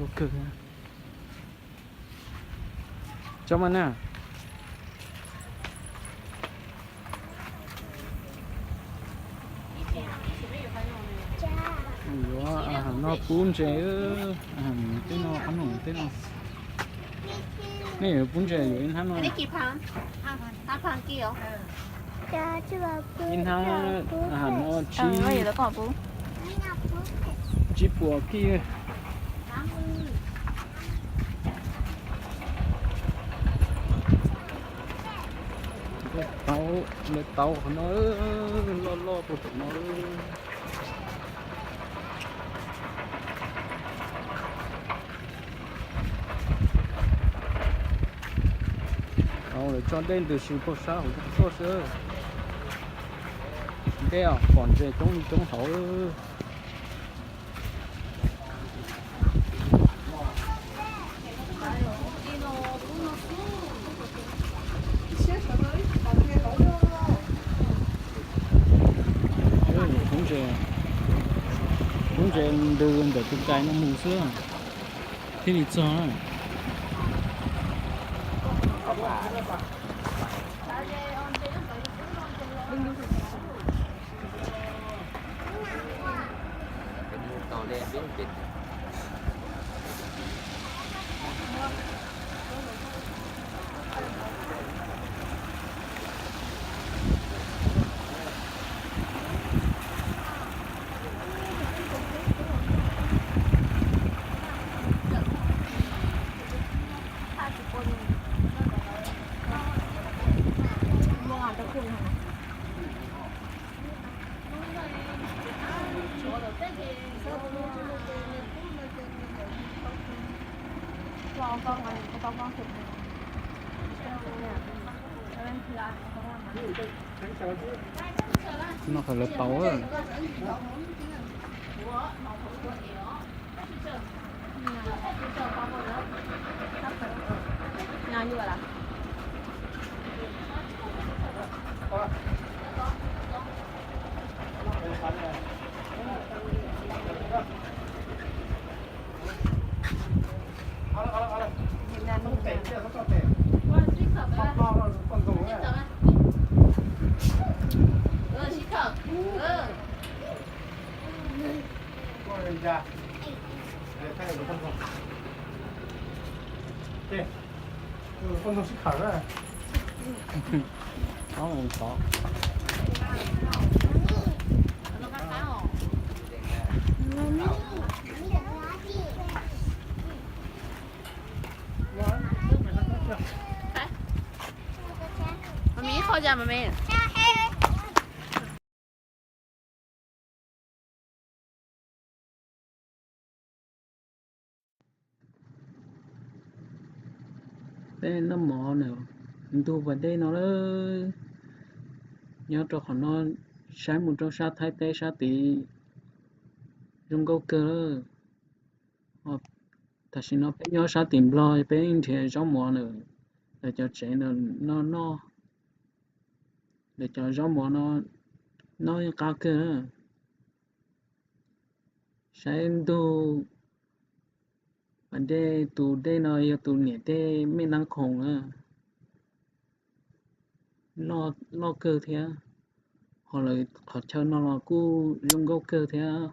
Ua kawg. Cov mas na. Yuav no pub ntses, tej no qhov no tej no. Nej yuav pub ntses yuav ib hnab no. Ib hnab no tsib, tsib puas kij. Tau, lawv tau qhov no, loj loj puag tom no. Tau, lawv tso dej ntws si puag sab hauv tuaj xwb. Dej pom ntses coob li coob hauv. Pub ntses, pub ntses ntws ntawm tus kais no mus xwb thiaj li txog. No qhov lawv tau. Peb noj mov na, ntug pas dej no lawm. Nyob rau qhov no, saib mus rau sab Thaib teb sab tid zoo nkauj kawg. Tam sim no peb nyob sab tim Nplog, peb nrhiav zaub mov na, lawv cov tsev no noj, lawv cov zaub mov no noj yeej qab kawg. Saib ntug pas dej, tus dej no yog tus niam dej Mej Nab Khoom na, loj kawg thiab, ho lawv qhov chaw no los kuj zoo nkauj kawg thiab.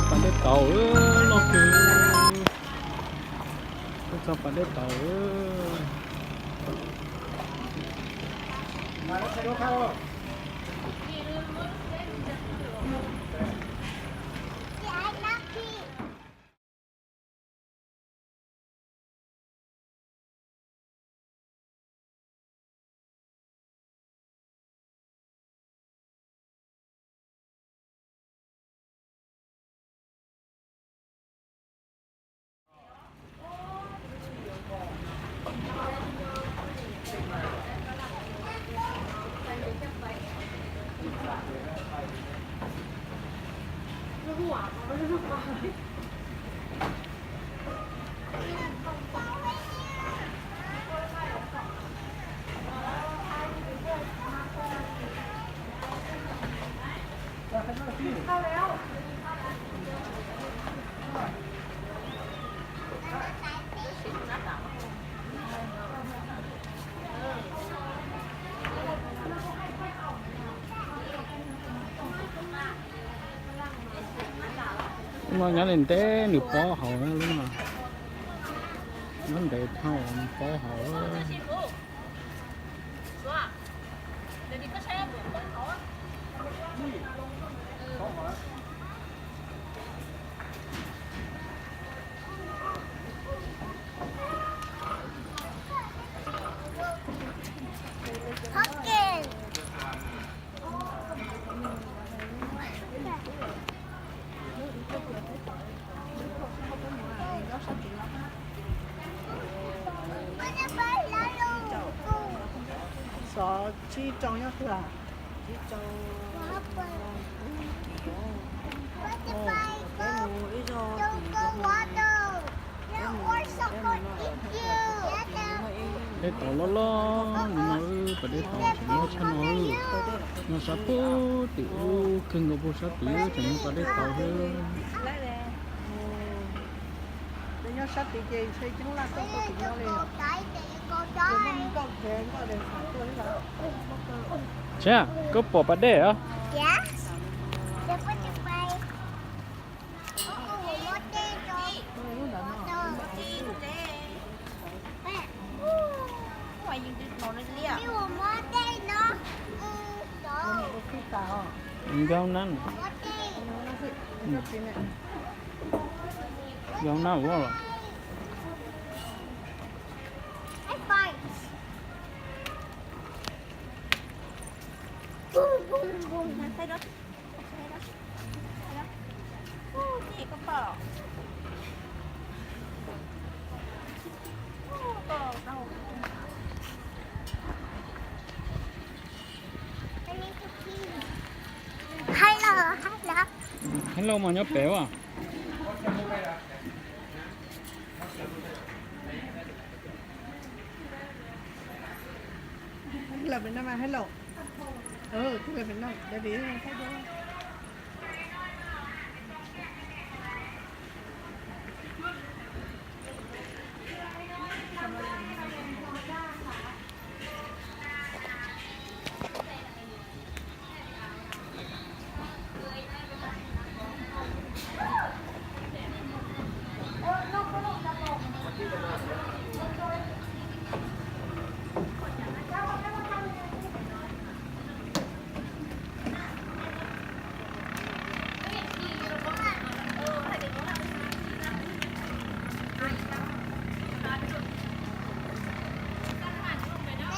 Pas dej tauv loj kawg. Tuaj txog pas dej tauv. Lub no nyob li ntev nws pob hauv na, lub no nyob ntev dhau pob hauv. Xov tsib rau nyob twg? Tsib rau. Peb mus ib zaug. Dej tauv loj loj li no, pas dej tauv tseem loj tshaj no. Nyob sab pem tim ub kawg nkaus, pem sab tid tseem muaj pas dej tauv thiab. Nyob sab tid ces ntshe coob laj tuaj tau tim no li. Tsev, koj pom pas dej os? Nkauj na. Nkauj na ua los. Hello, hello. Hello mas nyob pem as. Hello, Việt Nam à, hello. Ừ, tôi là Việt Nam, tại vì Thái Lan.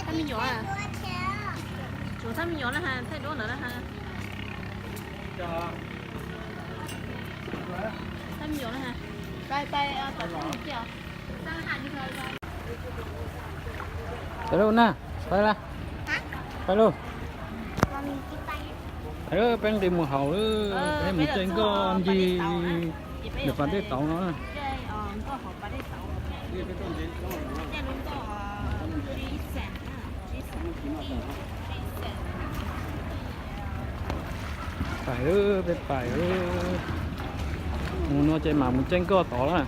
Thaj me nyuam, tshuav thaj me nyuam na has, thaj duab ntawd na has. Thaj me nyuam na has. Pais lauj na, pais lauj. Pais lauj. Peb nqis mus hauv, peb mus caij nkoj ncig ntawm pas dej tauv no. Pais, peb pais. Mus no ces mam mus caij nkoj tod na.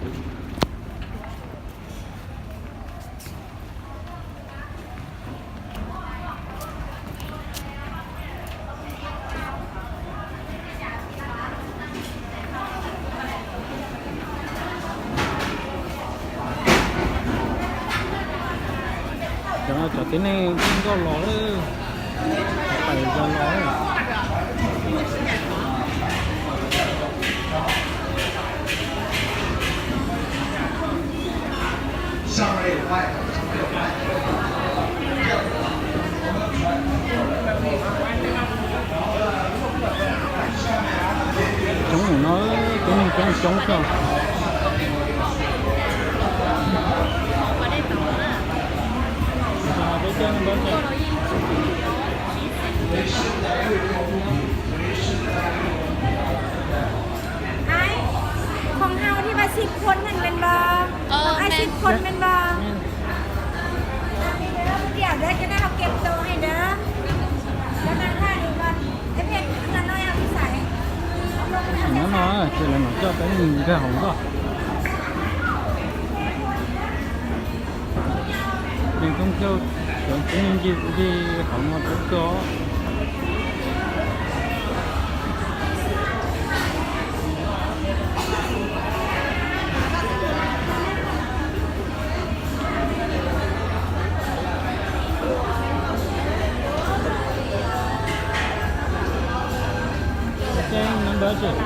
Cov tib neeg nkauj los lawm, pais los lawm. Coob no, coob coob coob kawg. Ai,ของเฮาที่ว่าสิบคนนั่นแม่นบ่ เออ ของอ้าย แม่น สิบคนแม่นบ่ เดี๋ยวเด้อ จะได้เอาเก็บโตะให้เด้อ เดี๋ยวนั่งท่าดูก่อน ไอ้เพชร นั่งน้อยเอาที่ใส่ Nyob no ces lawv mam coj peb mus nkag hauv nkoj. Neeg thoob thiab cov tib neeg ncig ncig hauv no tub kawg. Ib number tsis?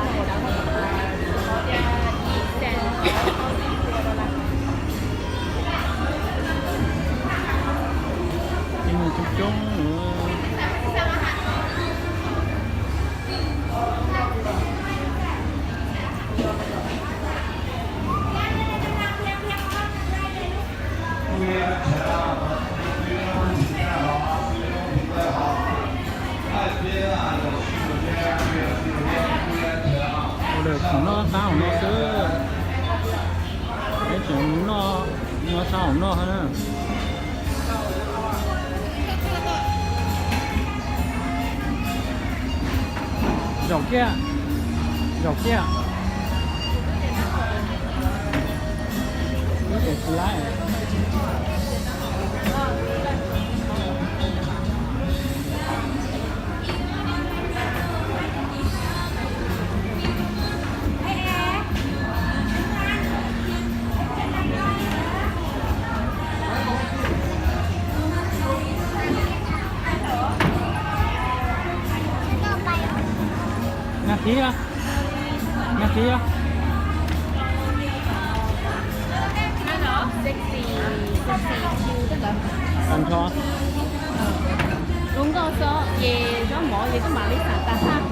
Ib mus coob coob. Ua lawm tseem noj sab hauv no xwb. Peb tseem noj, noj sab hauv no na. Zaum kiag, zaum kiag. Lub tes tsis laib. Nag kis, nag kis. Lub nkoj xwb ces zaub mov ces twb mam li xam tag hab.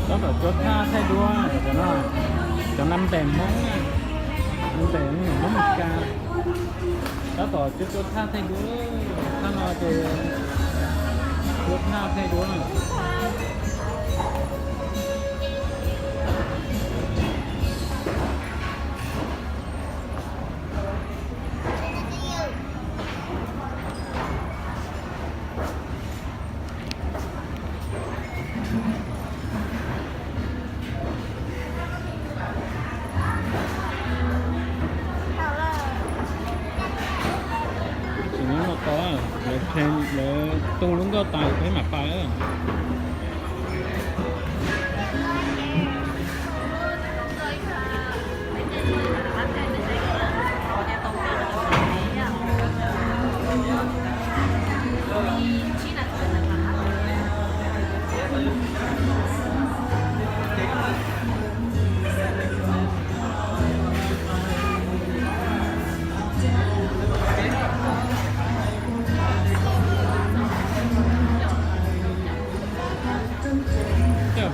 Tab tom cuab thaj thaij duab cov no, cov nam npem Hmoob, nam npem Hmoob Mes Kas. Tab tom cuab cuab thaj thaij duab, thaj no ces cuab thaj thaij duab na. Tsis nyob no tau, lawv tu lub nkoj tas peb mam pais.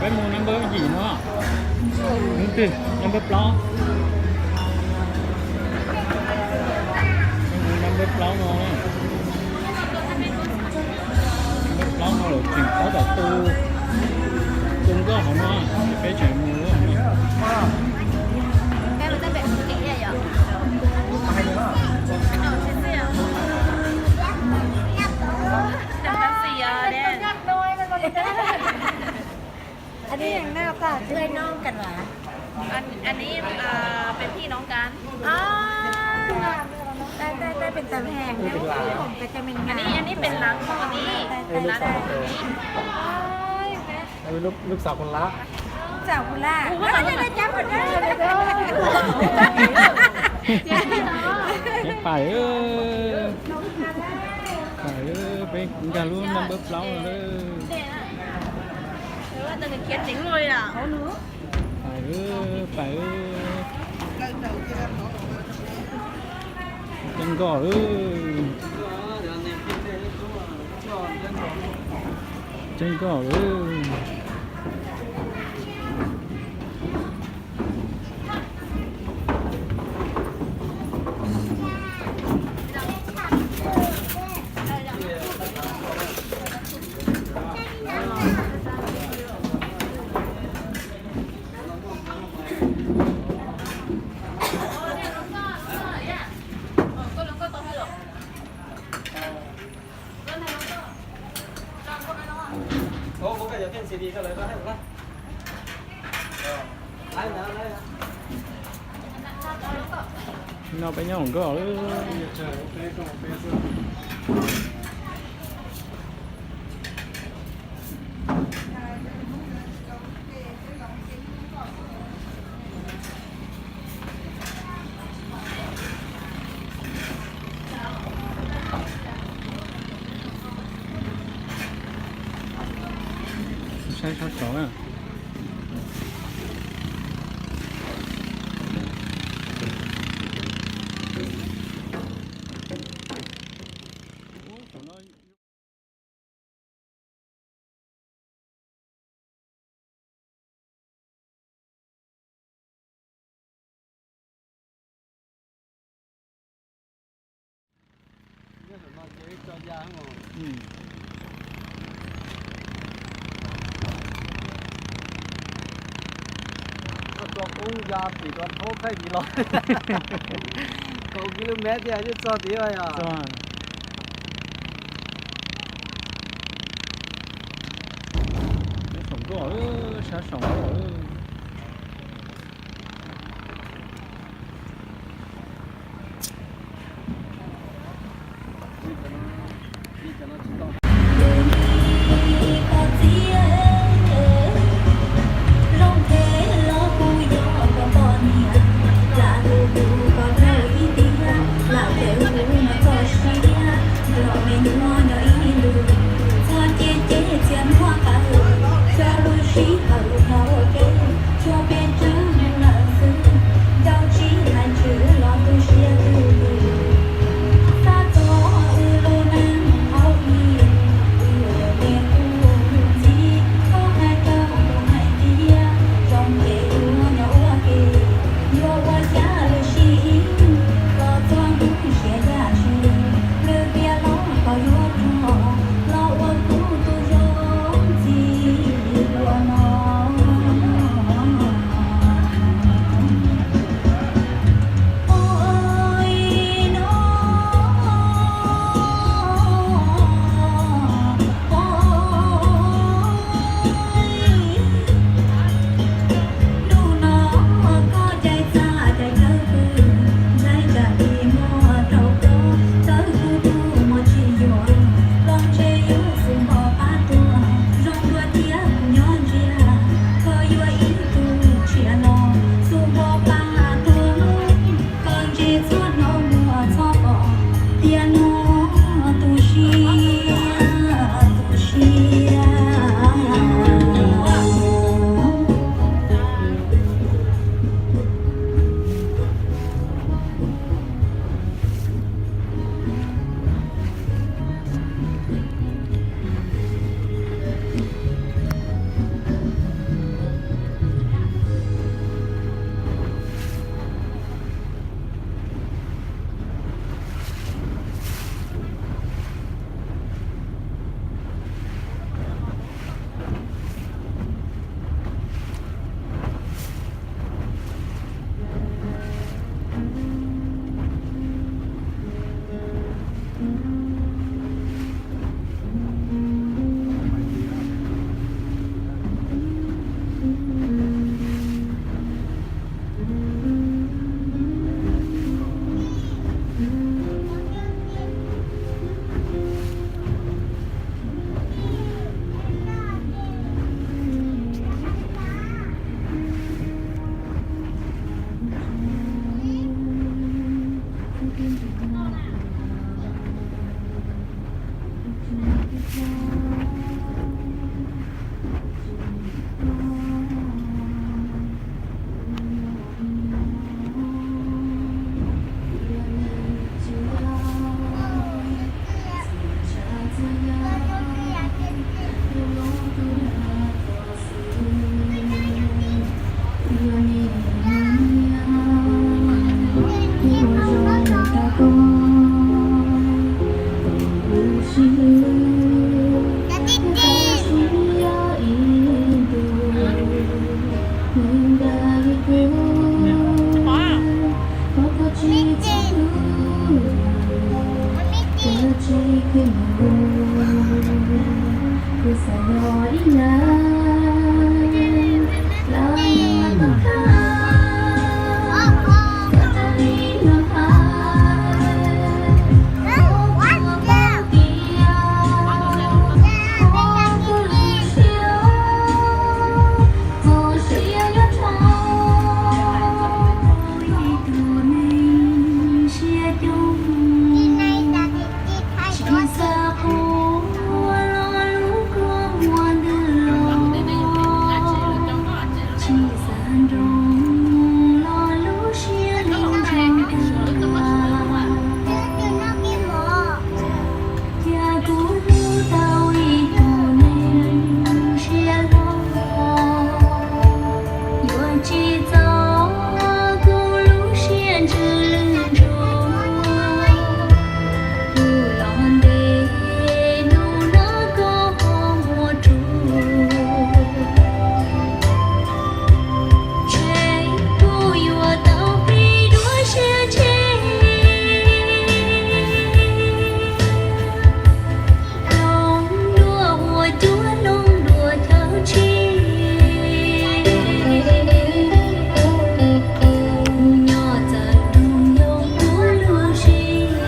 Peb mus number yim no. Number plaub. Plaub no, plaub no lawm tseem tab tom tu, tu nkoj hauv no, peb tseem mus.อันนี้ยังหน้าตาเพื่อนน้องกันหวะ อัน อันนี้ อ่า เป็นพี่น้องกัน อ๋อ ได้ ได้ ได้เป็นตาแพงนะ ผมก็จะเป็น อันนี้ งาน อันนี้เป็นหลานของอันนี้ ได้ ได้ เป็นหลานของอันนี้ ได้ ได้ ได้ ลูก ลูกสาวคนละ ลูกสาวคนละ โอ้ย แล้วก็จะได้จับกันได้ Pais, pais, peb nkag lub number plaub no. Pais, pais, tseeb nkoj lawm, tseeb nkoj lawm. No peb nyob hauv nkoj lawm. Saib sab saud na. Koj tso qoob ya tim rau thaub thaij tim los. Kaum ki lu mev tiag yeej txog tid yom. Peb saum nkoj, sab saum nkoj. Cas kuv hlub tau ib tug neeg siab loj, yuav tsis txo kuv lub siab ntsws lwj ntsuag. Kuv los ntev hnub no koj ho muaj rua, ntshe kuv yuav tau pib dua siab ntshe. Hloov dua ua cuab hloov dua chaw tshis, kuv nyob txawm nrog nyob kuv lub siab,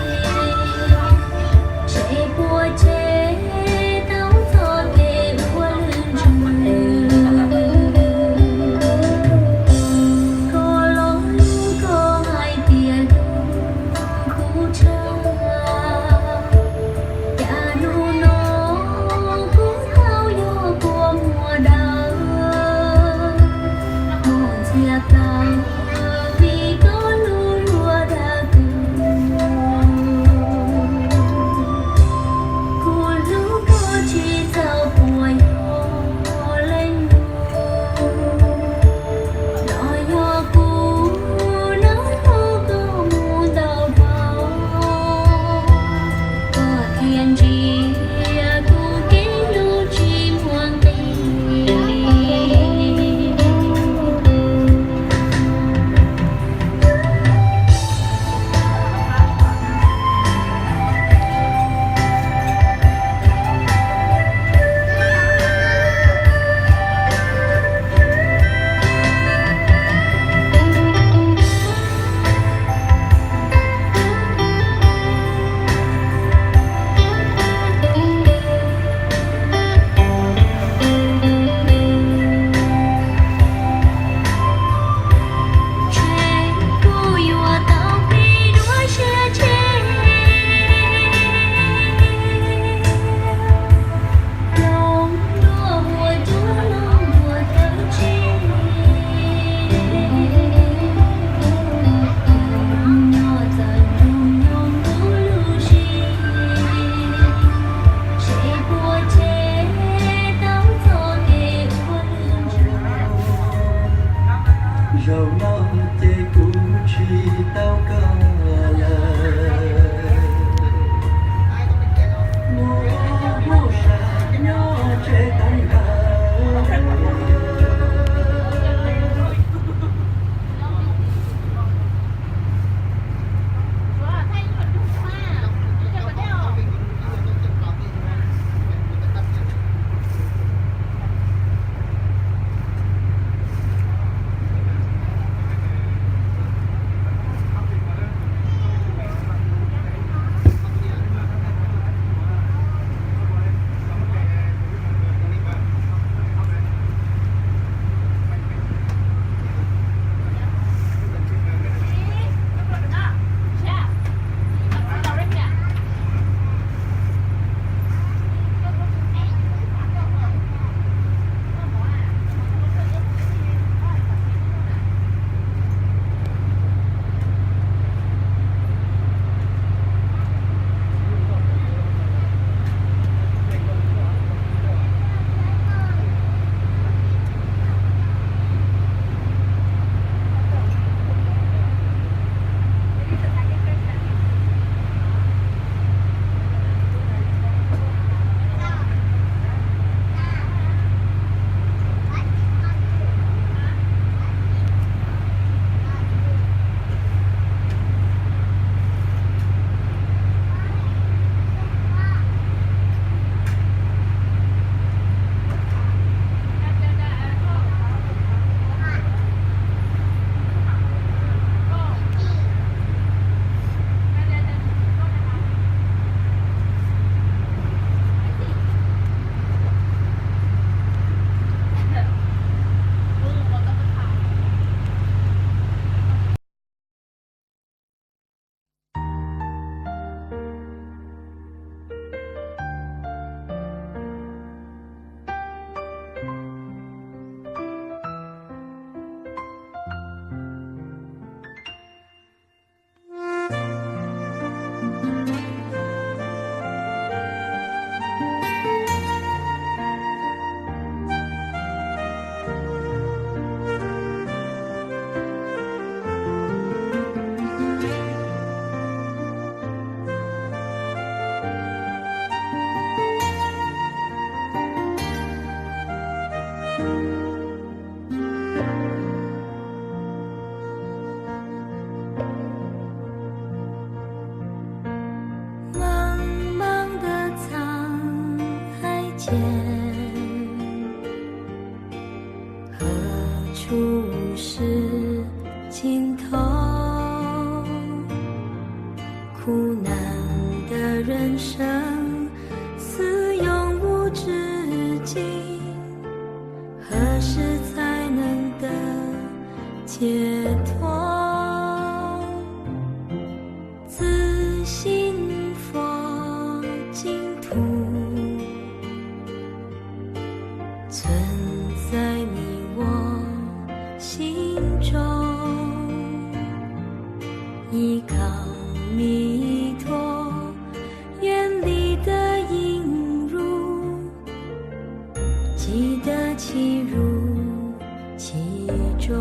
ntshe puas tseg tau txoj kev ua lwj ntsws. Koj los hlub koj hais tias hlub kuv tshaj, cas hnub no kuv tau yog kua muag dawb, muag ntxiag plaws vim koj hlub luag dag kuv. Kuv hlub koj tsis txawj puas yog leej twg, los yog kuv nab hlub koj mus ntau dhau, koj thiaj ntsia kuv kev hlub tsis muaj nqis. Ntshe kuv yuav tau pib dua siab ntshe, hloov dua ua cuab hloov dua chaw tshis, nyob txawm nrog nyob kuv lub siab, ntshe puas tseg tau txoj kev ua lwj ntsws. Zaum no ces kuv tsis tau koj lawm, mus ua hauj sam nyob tsev tag nrho. 注视尽头，苦难的人生似永无止境，何时才能得解脱？自信佛净土， 存在你我心中，依靠弥陀愿力的引入，即得契入其中。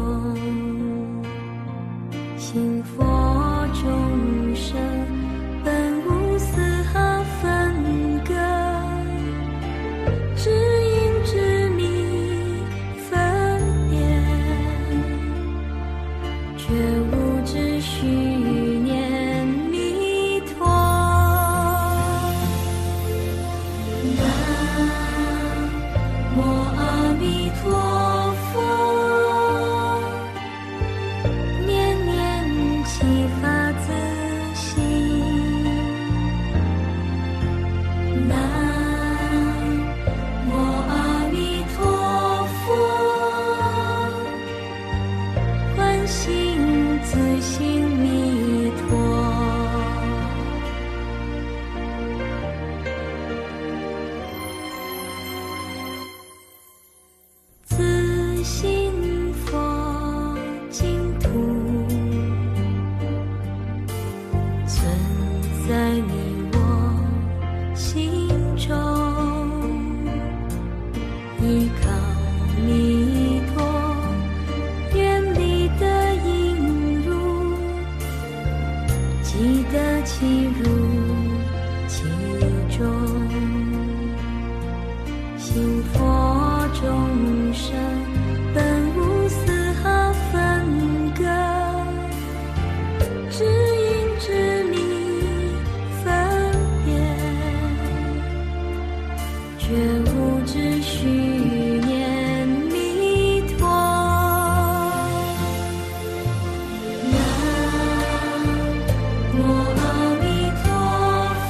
信佛众生本无丝毫分割，只因执迷分别，觉悟只须念弥陀。南无阿弥陀佛。 念念启发自心。南无阿弥陀佛，观心自性弥陀。 自信佛净土，存在你我心中。依靠弥陀愿力的引入，即得契入其中。 信佛众生本无丝毫分割，只因执迷分别，觉悟只须念弥陀。 南无阿弥陀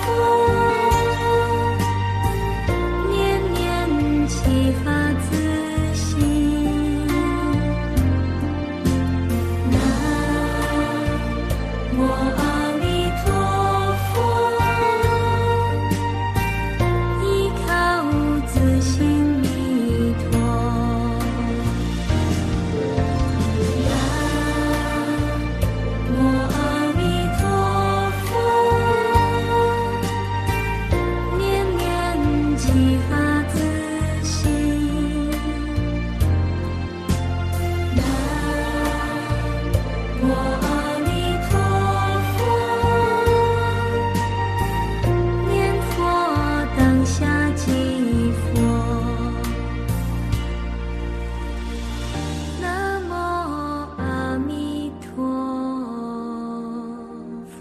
佛，念念启发自心。南无阿弥陀佛，依靠自性弥陀。 南无阿弥陀佛，念念启发自心。南无阿弥陀佛，念佛当下即佛。 南无阿弥陀佛。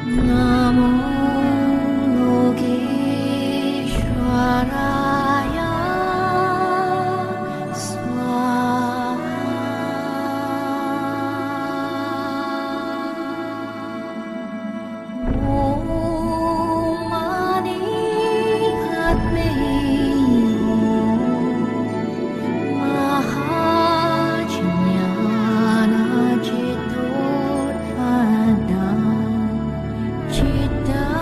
Namo Lokeshwaraya Swaha. Om Mani Padme Hum Mahajiñāṇacittopadānaṃ Citta